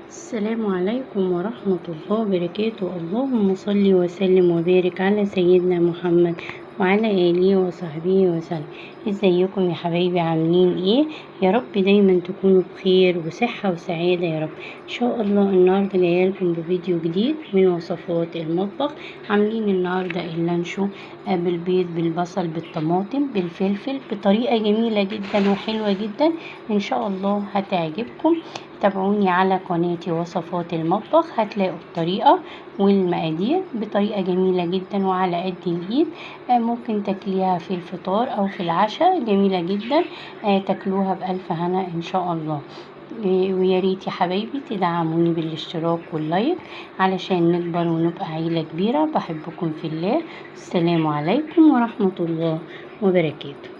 السلام عليكم ورحمة الله وبركاته. اللهم صل وسلم وبارك على سيدنا محمد وعلى آله وصحبه وسلم. ازيكم يا حبايبي، عاملين ايه؟ يا رب دايما تكونوا بخير وصحة وسعادة يا رب. ان شاء الله النهاردة جاية لكم بفيديو جديد من وصفات المطبخ. عاملين النهاردة اللانشو بالبيض بالبصل بالطماطم بالفلفل بطريقة جميلة جدا وحلوة جدا، ان شاء الله هتعجبكم. تابعوني على قناتي وصفات المطبخ، هتلاقوا الطريقة والمقادير بطريقة جميلة جدا وعلى قد الايد. ممكن تاكليها في الفطار او في العشاء، جميلة جدا، تاكلوها بألف هنا ان شاء الله. ويا ريت يا حبايبي تدعموني بالاشتراك واللايك علشان نكبر ونبقى عيلة كبيرة. بحبكم في الله. السلام عليكم ورحمة الله وبركاته.